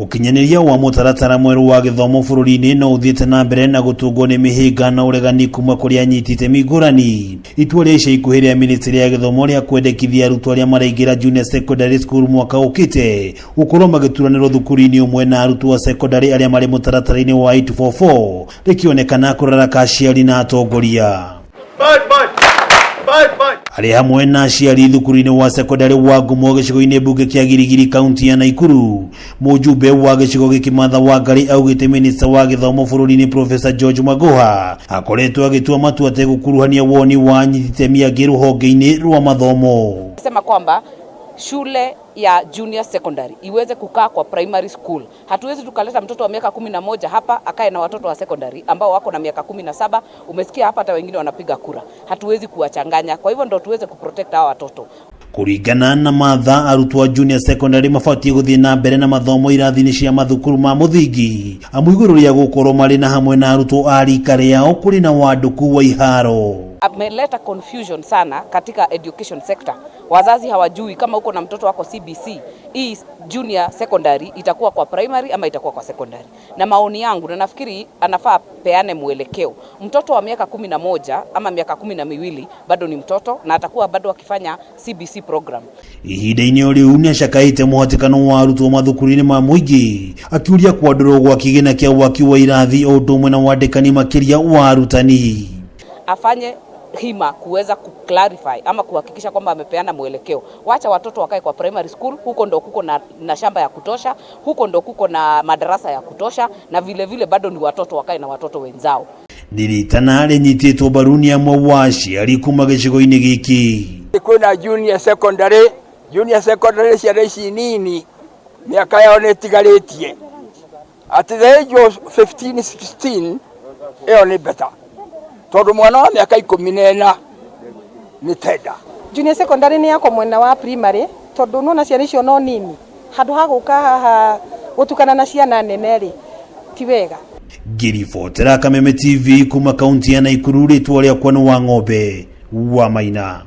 Ũkinyanĩria wa mũtaratara mwerũ wa gĩthomo bũrũri-inĩ no ũthiĩte na mbere na gũtũngwo nĩ mĩhĩnga na ũregani kuma kũrĩ anyiti itemi ngũrani. Itua rĩa ica ikuhĩ rĩa ministry ya gĩthomo rĩa kwendekithia arutwo arĩa maraingĩra junior secondary school mwaka ũkĩte gũkorwo magĩturanĩrwo thukuru-inĩ ũmwe na arutwo a secondary arĩa marĩ mũtaratara-inĩ wa 844 rĩkĩonekana kũraraka aciari na atongoria. Arĩ hamwe na aciari thukuru-inĩ wa sekondari wa Ngumo gĩcigo-inĩ mbunge kĩa Girigiri kaunti ya Naikuru, mũjumbe wa gĩcigo gĩkĩ Martha Wangari augĩte minista wa gĩthomo bũrũri-inĩ Professor George Magoha akoretwo agĩtua matua ategũkuruhania woni wa anyiti itemi angĩ rũhonge-inĩ rwa mathomo. Sema kwamba shule ya junior secondary iweze kukaa kwa primary school. Hatuwezi tukaleta mtoto wa miaka 11 hapa akae na watoto wa secondary ambao wako na miaka 17. Umesikia hapa hata wengine wanapiga kura, hatuwezi kuwachanganya. Kwa hivyo ndo tuweze kuprotect hawa watoto. Kũringana na Martha, arutwo a junior secondary mabatiĩ gũthiĩ na mbere na mathomo irathi-inĩ cia mathukuru ma mũthingi amu igũrũ rĩa gũkorwo marĩ na hamwe na arutwo a rika rĩao kũrĩ na wandũku wa iharo. Ameleta confusion sana katika education sector. Wazazi hawajui kama uko na mtoto wako CBC, hii junior secondary itakuwa kwa primary ama itakuwa kwa secondary. Na maoni yangu, na nafikiri anafaa peane mwelekeo. Mtoto wa miaka 11 ama miaka 12 bado ni mtoto na atakuwa bado akifanya CBC program. Ihinda-inĩ o rĩu nĩacakaĩte mũhatĩkano wa arutwo mathukuru-inĩ ma mũingĩ akiũria kwandũrwo gwa kĩgĩna kĩa waki wa irathi o ũndũ ũmwe na wandĩkani makĩria wa arutani. Afanye hima kuweza kuclarify ama kuhakikisha kwamba amepeana mwelekeo. Wacha watoto wakae kwa primary school, huko ndo kuko na shamba ya kutosha, huko ndo kuko na madarasa ya kutosha, na vile vile bado ni watoto wakae na watoto wenzao. Nĩ rĩtana rĩnyitĩtwo mbaru nĩ amwe wa aciari kuma gĩcigo-inĩ gĩkĩ. Kwĩna junior secondary, junior secondary ciana ici nini mĩaka yao nĩ ĩtigarĩtie, at the age of 15 16 ĩyo nĩ better, tondũ mwana wa mĩaka 14 nĩ tenda. Junior secondary nĩ yakwa mwena wa primary, tondũ nona ciana icio no nini, handũ ha gũka haha gũtukana na ciana nene rĩ, ti wega. Ngĩribotera Kameme TV kuma kaunti ya Naikuru, rĩtwa rĩakwa nĩ wa Ng'ombe wa Maina.